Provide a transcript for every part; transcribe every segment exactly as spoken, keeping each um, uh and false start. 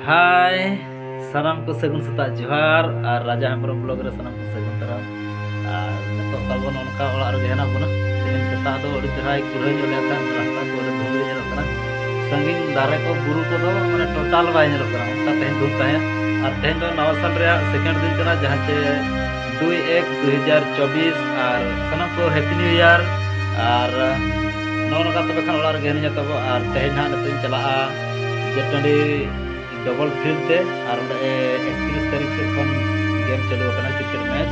ᱦᱟᱭ, ᱥᱟᱱᱟᱢ ᱠᱚ ᱥᱟᱹᱜᱩᱱ ᱥᱮᱛᱟᱜ ᱡᱚᱦᱟᱨ᱾ ᱟᱨ ᱨᱟᱡᱟ ᱦᱮᱢᱵᱨᱚᱢ ᱵᱞᱚᱜ ᱨᱮ ᱥᱟᱱᱟᱢ ᱠᱚ ᱥᱟᱹᱜᱩᱱ ᱫᱟᱨᱟᱢ᱾ ᱟᱨ ᱱᱤᱛᱚᱜ ᱛᱟᱵᱚᱱ ᱚᱱᱠᱟ ᱚᱲᱟᱜ ᱨᱮᱜᱮ ᱦᱮᱱᱟᱜ ᱵᱚᱱᱟ᱾ ᱛᱮᱦᱮᱧ ᱥᱮᱛᱟᱜ ᱫᱚ ᱟᱹᱰᱤ ᱪᱮᱦᱨᱟᱭ ᱠᱩᱲᱦᱟᱹ ᱧᱚᱜ ᱞᱮᱱᱠᱷᱟᱱ ᱨᱟᱥᱛᱟ ᱠᱚ ᱟᱹᱰᱤ ᱫᱷᱩᱸᱫᱽᱞᱤ ᱧᱮᱞᱚᱜ ᱠᱟᱱᱟ᱾ ᱥᱟᱺᱜᱤᱧ ᱫᱟᱨᱮ ᱠᱚ, ᱵᱩᱨᱩ ᱠᱚᱫᱚ ᱢᱟᱱᱮ ᱴᱳᱴᱟᱞ ᱵᱟᱭ ᱧᱮᱞᱚᱜ ᱠᱟᱱᱟ, ᱚᱱᱠᱟ ᱛᱮᱦᱮᱧ ᱫᱷᱩᱸᱫᱽ ᱛᱟᱦᱮᱸ᱾ ᱟᱨ ᱛᱮᱦᱮᱧ ᱫᱚ ᱱᱟᱣᱟ ᱥᱟᱞ ᱨᱮᱭᱟᱜ ᱥᱮᱠᱮᱱᱰ ᱫᱤᱱ ᱠᱟᱱᱟ, ᱡᱟᱦᱟᱸ ᱪᱮ ᱫᱩᱭ ᱮᱠ ᱫᱩᱭ ᱦᱟᱡᱟᱨ ᱪᱚᱵᱵᱤᱥ᱾ ᱟᱨ ᱥᱟᱱᱟᱢ ᱠᱚ ᱦᱮᱯᱤ ᱱᱤᱭᱩ ᱤᱭᱟᱨ᱾ ᱟᱨ ᱱᱚᱜᱼᱚ ᱱᱚᱝᱠᱟ ᱛᱚᱵᱮ ᱠᱷᱟᱱ ᱚᱲᱟᱜ ᱨᱮᱜᱮ ᱦᱮᱱᱟᱹᱧᱟ ᱛᱟᱵᱚ᱾ ᱟᱨ ᱛᱮᱦᱮᱧ ᱱᱟᱦᱟᱜ ᱱᱤᱛᱚᱜ ᱤᱧ ᱪᱟᱞᱟᱜᱼᱟ ᱡᱮ ᱴᱟᱺᱰᱤ ᱰᱚᱵᱚᱞ ᱯᱷᱤᱞᱰ ᱛᱮ᱾ ᱟᱨ ᱚᱸᱰᱮ ᱮᱠᱛᱨᱤᱥ ᱛᱟᱹᱨᱤᱠᱷ ᱥᱮᱫ ᱠᱷᱚᱱ ᱜᱮᱢ ᱪᱟᱹᱞᱩ ᱟᱠᱟᱱᱟ, ᱠᱨᱤᱠᱮᱴ ᱢᱮᱪ,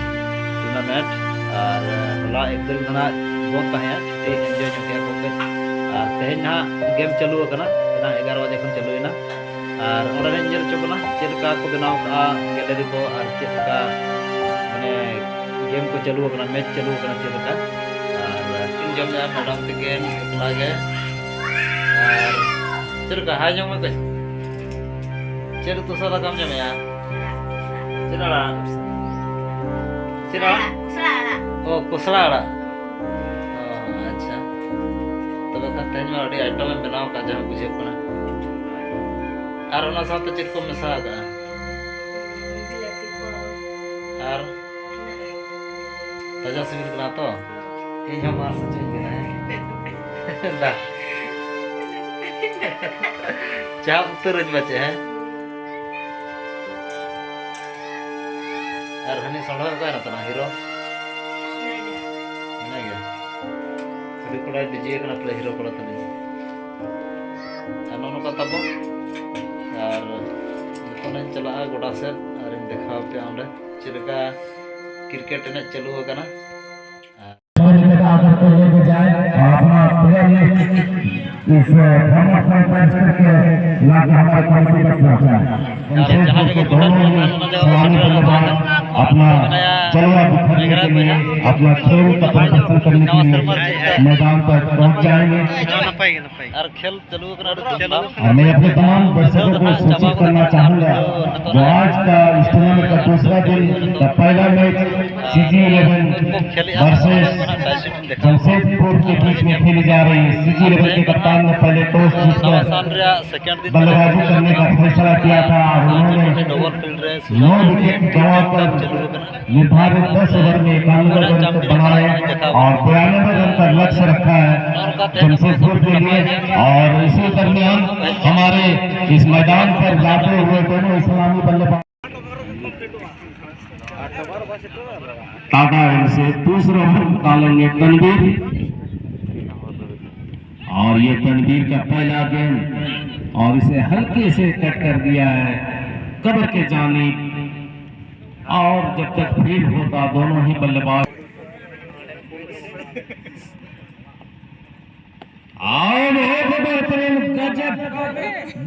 ᱴᱩᱨᱱᱟᱢᱮᱱᱴ᱾ ᱟᱨ ᱦᱚᱞᱟ ᱮᱠ ᱛᱟᱹᱨᱤᱠᱷ ᱫᱚ ᱱᱟᱦᱟᱜ ᱵᱚᱱᱫ ᱛᱟᱦᱮᱸᱜᱼᱟ, ᱪᱷᱩᱴᱤ, ᱮᱱᱡᱚᱭ ᱧᱚᱜ ᱠᱮᱜᱼᱟ ᱠᱚ ᱠᱟᱹᱡ᱾ ᱟᱨ ᱛᱮᱦᱮᱧ ᱱᱟᱦᱟᱜ ᱜᱮᱢ ᱪᱟᱹᱞᱩ ᱟᱠᱟᱱᱟ, ᱮᱱᱟᱝ ᱮᱜᱟᱨᱚ ᱵᱟᱡᱮ ᱠᱷᱚᱱ ᱪᱟᱹᱞᱩᱭᱮᱱᱟ᱾ ᱟᱨ ᱚᱸᱰᱮ ᱞᱤᱧ ᱧᱮᱞ ᱦᱚᱪᱚ ᱵᱚᱱᱟ ᱪᱮᱫ ᱞᱮᱠᱟ ᱠᱚ ᱵᱮᱱᱟᱣ ᱠᱟᱜᱼᱟ ᱜᱮᱞᱟᱨᱤ ᱠᱚ, ᱟᱨ ᱪᱮᱫ ᱞᱮᱠᱟ ᱢᱟᱱᱮ ᱜᱮᱢ ᱠᱚ ᱪᱟᱹᱞᱩ ᱟᱠᱟᱱᱟ, ᱢᱮᱪ ᱪᱟᱹᱞᱩ ᱟᱠᱟᱱᱟ ᱪᱮᱫ ᱞᱮᱠᱟ᱾ ᱟᱨ ᱤᱧ ᱡᱚᱢᱮᱜᱼᱟ ᱢᱮᱰᱟᱢ ᱛᱟᱹᱠᱤᱱ ᱮᱠᱞᱟ ᱜᱮ᱾ ᱟᱨ ᱪᱮᱫ ᱞᱮᱠᱟ ᱦᱟᱭ ᱧᱚᱜ ᱢᱮ ᱠᱟᱹᱡ? ᱪᱮᱫ ᱩᱛᱩ ᱥᱟᱫᱟ ᱠᱟᱢ ᱡᱚᱢᱮᱜᱼᱟ? ᱪᱮᱫ ᱟᱲᱟᱜ? ᱪᱮᱫ ᱟᱲᱟᱜ? ᱠᱚᱥᱞᱟ ᱟᱲᱟᱜ᱾ ᱚ, ᱠᱚᱥᱞᱟ ᱟᱲᱟᱜ᱾ ᱚ, ᱟᱪᱪᱷᱟ᱾ ᱛᱚᱵᱮ ᱠᱷᱟᱱ ᱛᱮᱦᱮᱧ ᱢᱟ ᱟᱹᱰᱤ ᱟᱭᱴᱮᱢ ᱮᱢ ᱵᱮᱱᱟᱣ ᱟᱠᱟᱫ, ᱡᱟᱦᱟᱸ ᱵᱩᱡᱷᱟᱹᱜ ᱠᱟᱱᱟ᱾ ᱟᱨ ᱚᱱᱟ ᱥᱟᱶᱛᱮ ᱪᱮᱫ ᱠᱚᱢ ᱢᱮᱥᱟ ᱟᱠᱟᱫᱼᱟ? ᱵᱤᱞᱟᱹᱛᱤ ᱠᱚ᱾ ᱟᱨ? ᱛᱟᱡᱟ ᱥᱤᱵᱤᱞ ᱠᱟᱱᱟ ᱛᱚ? ᱤᱧ ᱦᱚᱸ ᱢᱟᱥ ᱦᱚᱪᱚᱧ ᱠᱟᱱᱟ, ᱦᱮᱸ? ᱫᱟ᱾ ᱪᱟᱯ ᱩᱛᱟᱹᱨᱟᱹᱧ ᱯᱟᱪᱮ, ᱦᱮᱸ? ᱟᱨ ᱦᱟᱹᱱᱤ ᱥᱚᱸᱰᱷᱟ ᱚᱠᱟᱭᱮᱱᱟ ᱛᱟᱞᱟᱝ, ᱦᱤᱨᱳ? ᱢᱮᱱᱟᱭ ᱜᱮᱭᱟ᱾ ᱟᱹᱰᱤ ᱠᱚᱲᱟᱭ ᱵᱤᱡᱤ ᱟᱠᱟᱱᱟ ᱯᱟᱞᱮ, ᱦᱤᱨᱳ ᱠᱚᱲᱟ ᱛᱟᱹᱞᱤᱧ᱾ ᱟᱨ ᱱᱚᱜᱼᱚ ᱱᱚᱝᱠᱟ ᱛᱟᱵᱚ᱾ ᱟᱨ ᱱᱤᱛᱚᱜ ᱤᱧ ᱪᱟᱞᱟᱜᱼᱟ ᱜᱚᱰᱟ ᱥᱮᱫ ᱟᱨᱤᱧ ᱫᱮᱠᱷᱟᱣ ᱟᱯᱮᱭᱟ ᱚᱸᱰᱮ ᱪᱮᱫ ᱞᱮᱠᱟ ᱠᱨᱤᱠᱮᱴ ᱮᱱᱮᱡ ᱪᱟᱹᱞᱩ ᱟᱠᱟᱱᱟ᱾ और इनका आदर करने के बजाय अपना प्लेयर लिस्ट इस फॉर्मेट में पेश करके लाके हमारे कमेटी तक पहुंचा है। ᱟᱨ ᱡᱟᱦᱟᱸ ᱨᱮᱜᱮ ᱜᱚᱰᱟ ᱨᱮ ᱢᱮᱱᱟᱜ ᱵᱚᱱᱟ, ᱡᱟᱦᱟᱸ ᱨᱮ ᱥᱮᱴᱮᱨ ᱢᱮᱱᱟᱜ ᱵᱚᱱᱟ, अपना जलवा बिखरने के लिए, अपना खेल का प्रदर्शन करने के लिए मैदान पर पहुंच जाएंगे। ᱟᱨ ᱠᱷᱮᱞ ᱪᱟᱹᱞᱩ ᱟᱠᱟᱱᱟ, ᱟᱹᱰᱤ ᱡᱳᱨᱫᱟᱨ᱾ और मैं अपने तमाम दर्शकों को सूचित करना चाहूंगा, जो आज का इस टूर्नामेंट का दूसरा दिन का पहला match CG eleven versus Jamshedpur के बीच में खेली जा रही है। सीजी इलेवन के कप्तान ने पहले टॉस जीतकर बल्लेबाजी करने का फैसला किया था और उन्होंने नौ विकेट गंवाकर निर्धारित दस ओवर में इक्यानवे रन बनाए और बयानबे रन का लक्ष्य रखा है जमशेदपुर के लिए। और इसी दरमियान हमारे इस मैदान पर जाते हुए दोनों इस्लामी बल्लेबाज टाटा एंड से दूसरा ओवर डालेंगे तनवीर, और ये तनवीर का पहला गेंद और इसे हल्के से कट कर दिया है कवर के जानिब। और जब तक फील्ड होता, दोनों ही बल्लेबाज। और एक बेहतरीन गजब,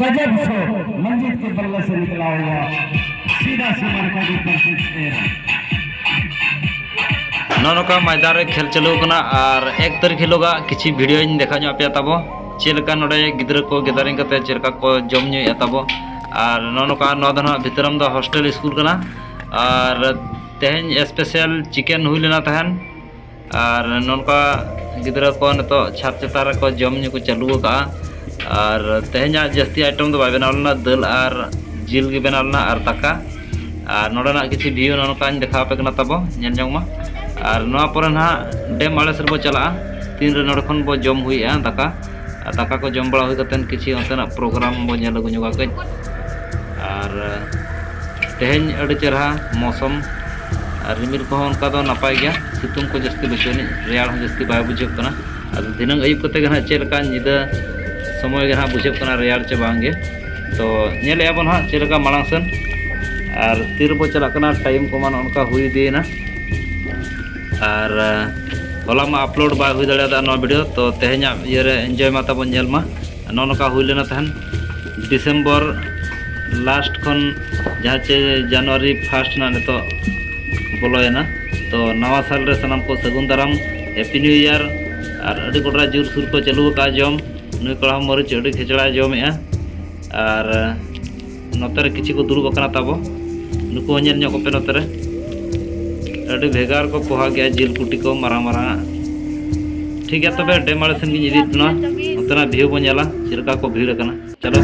गजब शॉट मंजीत के बल्ले से निकला हुआ, सीधा सीमा रेखा के ऊपर से छह रन। ᱱᱚᱜᱼᱚ ᱱᱚᱝᱠᱟ ᱢᱚᱭᱫᱟᱱ ᱨᱮ ᱠᱷᱮᱞ ᱪᱟᱹᱞᱩ ᱟᱠᱟᱱᱟ᱾ ᱟᱨ ᱮᱠ ᱛᱟᱹᱨᱤᱠᱷ ᱦᱤᱞᱳᱜᱟᱜ ᱠᱤᱪᱷᱤ ᱵᱷᱤᱰᱤᱭᱳᱧ ᱫᱮᱠᱷᱟᱣ ᱧᱚᱜ ᱟᱯᱮᱭᱟ ᱛᱟᱵᱚ, ᱪᱮᱫ ᱞᱮᱠᱟ ᱱᱚᱰᱮ ᱜᱤᱫᱽᱨᱟᱹ ᱠᱚ ᱜᱮᱫᱟᱨᱤᱝ ᱠᱟᱛᱮ ᱪᱮᱫ ᱞᱮᱠᱟ ᱠᱚ ᱡᱚᱢ ᱧᱩᱭᱮᱫᱼᱟ ᱛᱟᱵᱚ᱾ ᱟᱨ ᱱᱚᱜᱼᱚ ᱱᱚᱝᱠᱟ, ᱱᱚᱣᱟ ᱫᱚ ᱱᱟᱦᱟᱜ ᱵᱷᱤᱛᱨᱟᱢ ᱫᱚ ᱦᱳᱥᱴᱮᱞ ᱥᱠᱩᱞ ᱠᱟᱱᱟ᱾ ᱟᱨ ᱛᱮᱦᱮᱧ ᱥᱯᱮᱥᱟᱞ ᱪᱤᱠᱮᱱ ᱦᱩᱭ ᱞᱮᱱᱟ ᱛᱟᱦᱮᱱ᱾ ᱟᱨ ᱱᱚᱝᱠᱟ ᱜᱤᱫᱽᱨᱟᱹ ᱠᱚ ᱱᱤᱛᱚᱜ ᱪᱷᱟᱫᱽ ᱪᱮᱛᱟᱱ ᱨᱮᱠᱚ ᱡᱚᱢ ᱧᱩ ᱠᱚ ᱪᱟᱹᱞᱩ ᱟᱠᱟᱫᱼᱟ᱾ ᱟᱨ ᱛᱮᱦᱮᱧᱟᱜ ᱡᱟᱹᱥᱛᱤ ᱟᱭᱴᱮᱢ ᱫᱚ ᱵᱟᱭ ᱵᱮᱱᱟᱣ ᱞᱮᱱᱟ, ᱫᱟᱹᱞ ᱟᱨ ᱡᱤᱞ ᱜᱮ ᱵᱮᱱᱟᱣ ᱞᱮᱱᱟ ᱟᱨ ᱫᱟᱠᱟ᱾ ᱟᱨ ᱱᱚᱰᱮᱱᱟᱜ ᱠᱤᱪᱷᱩ ᱵᱷᱤᱭᱩ ᱱᱚᱜᱼᱚ ᱱᱚᱝᱠᱟᱧ ᱫᱮᱠᱷᱟᱣ ᱟᱯᱮ ᱠᱟᱱᱟ ᱛᱟᱵᱚ, ᱧᱮᱞ ᱧᱚᱝ ᱢᱟ᱾ ᱟᱨ ᱱᱚᱣᱟ ᱯᱚᱨᱮ ᱱᱟᱦᱟᱜ ᱰᱮᱢ ᱟᱲᱮ ᱥᱮᱫ ᱵᱚ ᱪᱟᱞᱟᱜᱼᱟ᱾ ᱛᱤᱱᱨᱮ ᱱᱚᱰᱮ ᱠᱷᱚᱱ ᱵᱚ ᱡᱚᱢ ᱦᱩᱭᱮᱜᱼᱟ ᱫᱟᱠᱟ, ᱟᱨ ᱫᱟᱠᱟ ᱠᱚ ᱡᱚᱢ ᱵᱟᱲᱟ ᱦᱩᱭ ᱠᱟᱛᱮᱫ ᱠᱤᱪᱷᱤ ᱚᱱᱛᱮᱱᱟᱜ ᱯᱨᱳᱜᱨᱟᱢ ᱵᱚ ᱧᱮᱞ ᱟᱹᱜᱩ ᱧᱚᱜᱟ ᱠᱟᱹᱡ᱾ ᱟᱨ ᱛᱮᱦᱮᱧ ᱟᱹᱰᱤ ᱪᱮᱨᱦᱟ ᱢᱳᱥᱚᱢ, ᱟᱨ ᱨᱤᱢᱤᱞ ᱠᱚᱦᱚᱸ ᱚᱱᱠᱟ ᱫᱚ ᱱᱟᱯᱟᱭ ᱜᱮᱭᱟ, ᱥᱤᱛᱩᱝ ᱠᱚ ᱡᱟᱹᱥᱛᱤ ᱵᱟᱹᱪᱩᱜ ᱟᱹᱱᱤᱡ, ᱨᱮᱭᱟᱲ ᱦᱚᱸ ᱡᱟᱹᱥᱛᱤ ᱵᱟᱭ ᱵᱩᱡᱷᱟᱹᱜ ᱠᱟᱱᱟ᱾ ᱟᱫᱚ ᱫᱷᱤᱱᱟᱹᱝ ᱟᱹᱭᱩᱵ ᱠᱚᱛᱮ ᱜᱮ ᱱᱟᱦᱟᱜ ᱪᱮᱫ ᱞᱮᱠᱟ ᱧᱤᱫᱟᱹ ᱥᱚᱢᱚᱭ ᱜᱮ ᱱᱟᱦᱟᱜ ᱵᱩᱡᱷᱟᱹᱜ ᱠᱟᱱᱟ ᱨᱮᱭᱟᱲ ᱪᱮ ᱵᱟᱝ ᱜᱮ᱾ ᱛᱚ ᱧᱮᱞᱮᱜᱼᱟ ᱵᱚᱱ ᱦᱟᱸᱜ ᱪᱮᱫ ᱞᱮᱠᱟ ᱢᱟᱲᱟᱝ ᱥᱮᱱ, ᱟᱨ ᱛᱤ ᱨᱮᱵᱚ ᱪᱟᱞᱟᱜ ᱠᱟᱱᱟ, ᱴᱟᱭᱤᱢ ᱠᱚᱢᱟ ᱱᱚᱜᱼᱚ ᱱᱚᱝᱠᱟ ᱦᱩᱭ ᱤᱫᱤᱭᱮᱱᱟ᱾ ᱟᱨ ᱦᱚᱞᱟ ᱢᱟ ᱟᱯᱞᱳᱰ ᱵᱟᱭ ᱦᱩᱭ ᱫᱟᱲᱮᱭᱟᱫᱟ ᱱᱚᱣᱟ ᱵᱷᱤᱰᱤᱭᱳ, ᱛᱚ ᱛᱮᱦᱮᱧᱟᱜ ᱤᱭᱟᱹᱨᱮ ᱮᱱᱡᱚᱭ ᱢᱟ ᱛᱟᱵᱚᱱ, ᱧᱮᱞ ᱢᱟ᱾ ᱱᱚᱜᱼᱚ ᱱᱚᱝᱠᱟ ᱦᱩᱭ ᱞᱮᱱᱟ ᱛᱟᱦᱮᱱ ᱰᱤᱥᱮᱢᱵᱚᱨ ᱞᱟᱥᱴ ᱠᱷᱚᱱ ᱡᱟᱦᱟᱸ ᱪᱮ ᱡᱟᱱᱩᱣᱟᱨᱤ ᱯᱷᱟᱥᱴ ᱨᱮᱱᱟᱜ ᱱᱤᱛᱚᱜ ᱵᱚᱞᱚᱭᱮᱱᱟ᱾ ᱛᱚ ᱱᱟᱣᱟ ᱥᱟᱞ ᱨᱮ ᱥᱟᱱᱟᱢ ᱠᱚ ᱥᱟᱹᱜᱩᱱ ᱫᱟᱨᱟᱢ, ᱦᱮᱯᱤ ᱱᱤᱭᱩ ᱤᱭᱟᱨ᱾ ᱟᱨ ᱟᱹᱰᱤ ᱜᱚᱴᱟ ᱡᱳᱨᱥᱳᱨ ᱠᱚ ᱪᱟᱹᱞᱩ ᱟᱠᱟᱫᱼᱟ ᱡᱚᱢ᱾ ᱱᱩᱭ ᱠᱚᱲᱟ ᱦᱚᱸ ᱢᱟᱹᱨᱤᱪ ᱟᱹᱰᱤ ᱠᱷᱮᱪᱲᱟᱭ ᱡᱚᱢᱮᱜᱼᱟ᱾ ᱟᱨ ᱱᱚᱛᱮ ᱨᱮ ᱠᱤᱪᱷᱩ ᱠᱚ ᱫᱩᱲᱩᱵ ᱟᱠᱟᱱᱟ ᱛᱟᱵᱚ, ᱱᱩᱠᱩ ᱦᱚᱸ ᱧᱮᱞ ᱧᱚᱜ ᱠᱚᱯᱮ ᱱᱚᱛᱮ ᱨᱮ᱾ ᱟᱹᱰᱤ ᱵᱷᱮᱜᱟᱨ ᱠᱚ ᱯᱚᱦᱟ ᱜᱮᱭᱟ, ᱡᱤᱞ ᱠᱩᱴᱤ ᱠᱚ ᱢᱟᱨᱟᱝ ᱢᱟᱨᱟᱝ ᱟᱜ᱾ ᱴᱷᱤᱠ ᱜᱮᱭᱟ, ᱛᱚᱵᱮ ᱰᱮᱢ ᱟᱲᱮ ᱥᱮᱱ ᱜᱤᱧ ᱤᱫᱤᱭᱮᱫ ᱵᱚᱱᱟ, ᱱᱚᱛᱮᱱᱟᱜ ᱵᱷᱤᱭᱩ ᱵᱚᱱ ᱧᱮᱞᱟ ᱪᱮᱫ ᱞᱮᱠᱟ ᱠᱚ ᱵᱷᱤᱲ ᱟᱠᱟᱱᱟ᱾ ᱪᱚᱞᱚ᱾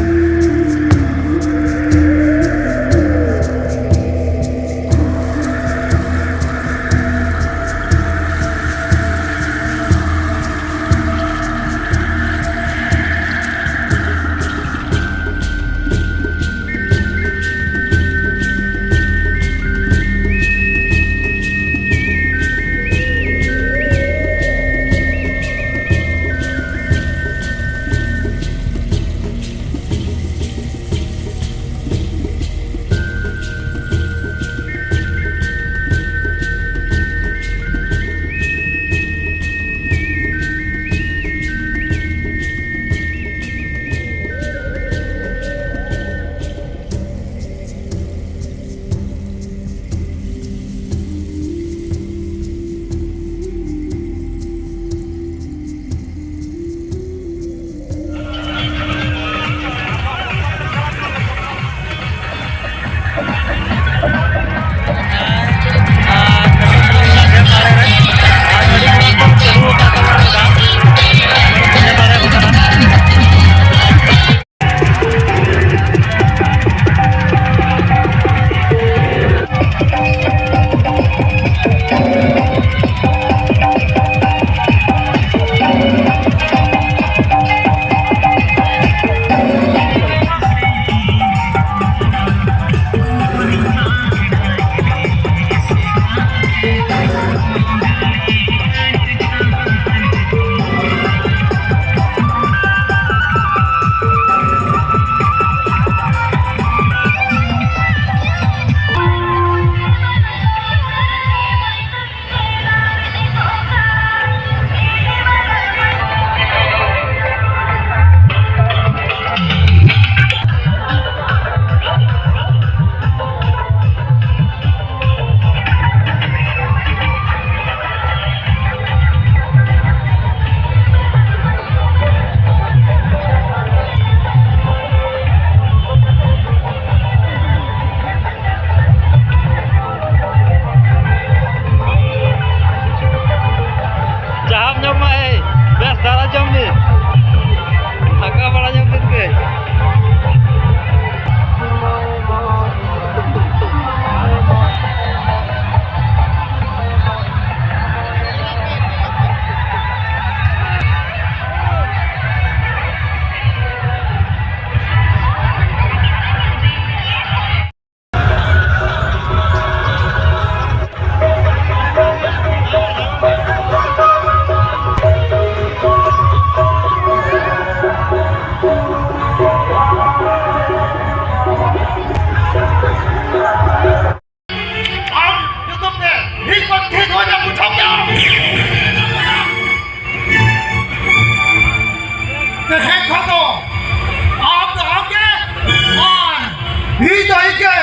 ᱤᱧ ᱫᱚ ᱤᱧ ᱜᱮ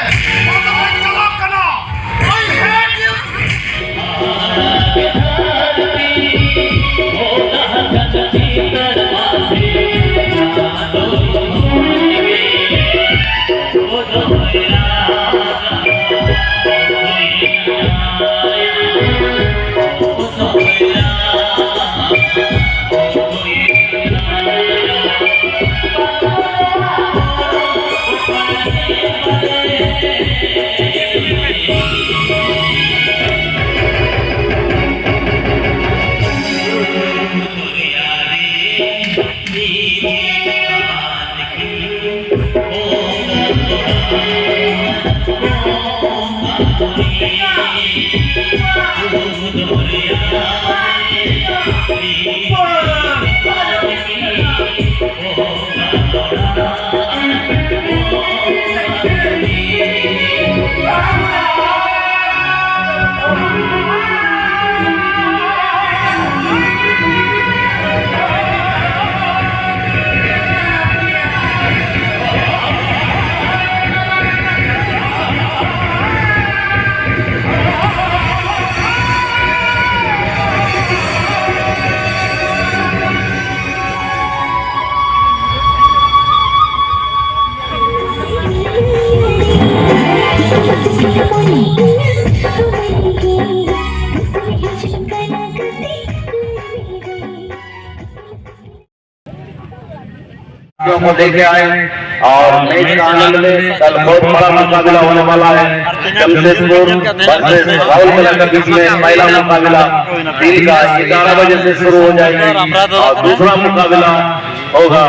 ᱪᱟᱞᱟᱜ ᱠᱟᱱᱟ᱾ I hate you. जो को देखे आए और मैच का आनंद लें। कल बहुत बड़ा मुकाबला होने वाला है, जमशेदपुर वर्सेस राउरकेला के बीच में पहला मुकाबला दिन का ग्यारह बजे से शुरू हो जाएगा और दूसरा मुकाबला होगा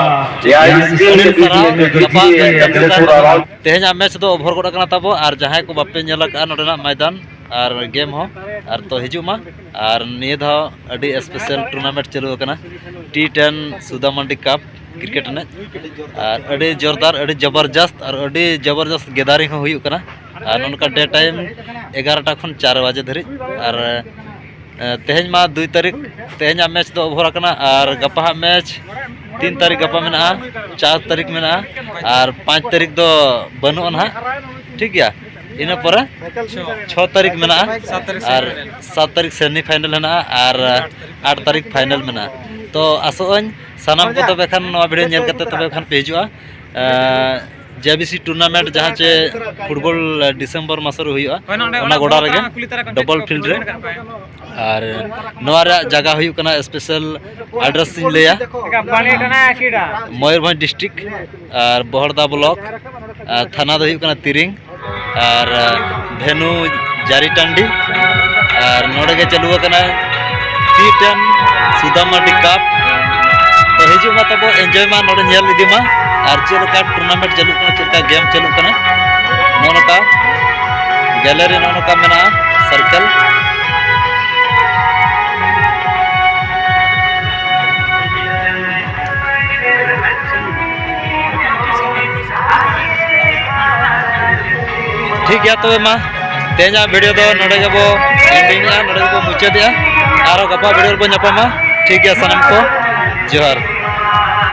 या इस टीम के बीच में जो जीती है जमशेदपुर और राउर- ᱛᱮᱦᱮᱧᱟᱜ ᱢᱮᱪ ᱫᱚ ᱳᱵᱷᱟᱨ ᱜᱚᱫ ᱟᱠᱟᱱᱟ ᱛᱟᱵᱚ, ᱟᱨ ᱡᱟᱦᱟᱸᱭ ᱠᱚ ᱵᱟᱯᱮ ᱧᱮᱞ ᱟᱠᱟᱫᱼᱟ ᱱᱚᱰᱮᱱᱟᱜ ᱢᱚᱭᱫᱟᱱ ᱟᱨ ᱜᱮᱢ ᱦᱚᱸ, ᱟᱨ ᱛᱚ ᱦᱤᱡᱩᱜ ᱢᱟ᱾ ᱟᱨ ᱱᱤᱭᱟᱹ ᱫᱷᱟᱣ ᱟᱹᱰᱤ ᱥᱯᱮᱥᱟᱞ ᱴᱩᱨᱱᱟᱢᱮᱱᱴ ᱪᱟᱹᱞᱩ ᱟᱠᱟᱱᱟ, ᱴᱤ ᱴᱮᱱ ᱥᱩᱫᱷᱟ ᱢᱟᱱᱰᱤ ᱠᱟᱯ ᱠᱨᱤᱠᱮᱴ ᱮᱱᱮᱡ᱾ ᱟᱨ ᱟᱹᱰᱤ ᱡᱳᱨᱫᱟᱨ, ᱟᱹᱰᱤ ᱡᱚᱵᱚᱨᱡᱚᱥᱛ ᱟᱨ ᱟᱹᱰᱤ ᱡᱚᱵᱚᱨᱡᱚᱥᱛ ᱜᱮᱫᱟᱨᱤᱝ ᱦᱚᱸ ᱦᱩᱭᱩᱜ ᱠᱟᱱᱟ᱾ ᱟᱨ ᱱᱚᱝᱠᱟ ᱰᱮ ᱴᱟᱭᱤᱢ ᱮᱜᱟᱨᱚᱴᱟ ᱠᱷᱚᱱ ᱪᱟᱨ ᱵᱟᱡᱮ ᱫᱷᱟᱹᱨᱤᱡ᱾ ᱟᱨ ᱮ, ᱛᱮᱦᱮᱧ ᱢᱟ ᱫᱩᱭ ᱛᱟᱹᱨᱤᱠᱷ, ᱛᱮᱦᱮᱧᱟᱜ ᱢᱮᱪ ᱫᱚ ᱳᱵᱷᱟᱨ ᱟᱠᱟᱱᱟ ᱟᱨ ᱜᱟᱯᱟ ᱦᱟᱸᱜ ᱢᱮᱪ ᱛᱤᱱ ᱛᱟᱹᱨᱤᱠᱷ ᱜᱟᱯᱟ ᱢᱮᱱᱟᱜᱼᱟ, ᱪᱟᱨ ᱛᱟᱹᱨᱤᱠᱷ ᱢᱮᱱᱟᱜᱼᱟ, ᱟᱨ ᱯᱟᱸᱪ ᱛᱟᱹᱨᱤᱠᱷ ᱫᱚ ᱵᱟᱹᱱᱩᱜᱼᱟ ᱱᱟᱦᱟᱜ, ᱴᱷᱤᱠ ᱜᱮᱭᱟ᱾ ᱤᱱᱟᱹ ᱯᱚᱨᱮ ᱪᱷᱚ ᱛᱟᱹᱨᱤᱠᱷ ᱢᱮᱱᱟᱜᱼᱟ, ᱥᱟᱛ ᱛᱟᱹᱨᱤᱠᱷ ᱟᱨ ᱥᱮᱱ ᱥᱟᱛ ᱛᱟᱹᱨᱤᱠᱷ ᱥᱮᱢᱤ ᱯᱷᱟᱭᱱᱮᱞ ᱦᱮᱱᱟᱜᱼᱟ ᱟᱨ ᱟᱴ ᱛᱟᱹᱨᱤᱠᱷ ᱯᱷᱟᱭᱱᱮᱞ ᱢᱮᱱᱟᱜᱼᱟ᱾ ᱛᱚ ᱟᱥᱚᱜ ᱟᱹᱧ ᱥᱟᱱᱟᱢ ᱠᱚ ᱛᱚᱵᱮ ᱠᱷᱟᱱ ᱱᱚᱣᱟ ᱵᱷᱤᱰᱤᱭᱳ ᱧᱮᱞ ᱠᱟᱛᱮ ᱛᱚᱵᱮ ᱠᱷᱟᱱ ᱯᱮ ᱦᱤᱡᱩᱜᱼᱟ᱾ ᱡᱮ ᱵᱤ ᱥᱤ ᱴᱩᱨᱱᱟᱢᱮᱱᱴ ᱡᱟᱦᱟᱸ ᱪᱮ ᱯᱷᱩᱴᱵᱚᱞ ᱰᱤᱥᱮᱢᱵᱚᱨ ᱢᱟᱥ ᱨᱮ ᱦᱩᱭᱩᱜᱼᱟ, ᱦᱳᱭ, ᱱᱚᱰᱮ ᱚᱱᱟ ᱚᱱᱟ ᱜᱚᱰᱟ ᱜᱚᱰᱟ ᱨᱮᱜᱮ, ᱠᱩᱞᱤ ᱛᱟᱨᱟ ᱠᱚ, ᱰᱚᱵᱚᱞ ᱪᱮᱫ ᱯᱷᱤᱞᱰ ᱠᱚ ᱨᱮ᱾ ᱢᱮᱱᱟᱜ ᱠᱟᱜ ᱠᱚᱣᱟ? ᱟᱨ ᱱᱚᱣᱟ ᱨᱮᱭᱟᱜ ᱡᱟᱭᱜᱟ ᱦᱩᱭᱩᱜ ᱠᱟᱱᱟ, ᱥᱯᱮᱥᱟᱞ ᱟᱰᱨᱮᱥ ᱤᱧ ᱞᱟᱹᱭᱟ, ᱢᱚᱭᱩᱨᱵᱷᱚᱸᱡᱽ ᱰᱤᱥᱴᱨᱤᱠᱴ, ᱟᱨ ᱵᱚᱦᱚᱲᱫᱟ ᱵᱞᱚᱠ, ᱟᱨ ᱛᱷᱟᱱᱟ ᱫᱚ ᱦᱩᱭᱩᱜ ᱠᱟᱱᱟ ᱛᱤᱨᱤᱝ, ᱟᱨ ᱵᱷᱮᱱᱩ ᱡᱟᱹᱨᱤ ᱴᱟᱺᱰᱤ, ᱟᱨ ᱱᱚᱰᱮ ᱜᱮ ᱪᱟᱹᱞᱩ ᱟᱠᱟᱱᱟ ᱴᱤ ᱴᱮᱱ ᱥᱩᱫᱟᱢ ᱢᱟᱨᱰᱤ ᱠᱟᱯ᱾ ᱛᱚ ᱦᱤᱡᱩᱜ ᱢᱟ ᱛᱟᱵᱚ, ᱮᱱᱡᱚᱭ ᱢᱟ, ᱱᱚᱰᱮ ᱧᱮᱞ ᱤᱫᱤ ᱢᱟ, ᱟᱨ ᱪᱮᱫ ᱞᱮᱠᱟ ᱴᱩᱨᱱᱟᱢᱮᱱᱴ ᱪᱟᱹᱞᱩᱜ ᱠᱟᱱᱟ, ᱪᱮᱫ ᱞᱮᱠᱟ ᱜᱮᱢ ᱪᱟᱹᱞᱩᱜ ᱠᱟᱱᱟ᱾ ᱱᱚᱜᱼᱚ ᱱᱚᱝᱠᱟ ᱜᱮᱞᱟᱨᱤ, ᱱᱚᱜᱼᱚ ᱱᱚᱝᱠᱟ ᱢᱮᱱᱟᱜᱼᱟ ᱥᱟᱨᱠᱮᱞ᱾ ᱴᱷᱤᱠ ᱜᱮᱭᱟ, ᱛᱚᱵᱮ ᱢᱟ ᱛᱮᱦᱮᱧᱟᱜ ᱵᱷᱤᱰᱤᱭᱳ ᱫᱚ ᱱᱚᱰᱮ ᱜᱮᱵᱚ ᱮᱱᱰᱤᱝ ᱮᱜᱼᱟ, ᱱᱚᱰᱮ ᱜᱮᱵᱚ ᱢᱩᱪᱟᱹᱫᱮᱜᱼᱟ᱾ ᱟᱨᱦᱚᱸ ᱜᱟᱯᱟ ᱵᱷᱤᱰᱤᱭᱳ ᱨᱮᱵᱚ ᱧᱟᱯᱟᱢᱟ᱾ ᱴᱷᱤᱠ ᱜᱮᱭᱟ, ᱥᱟᱱᱟᱢ ᱠᱚ ᱡᱚᱦᱟᱨ᱾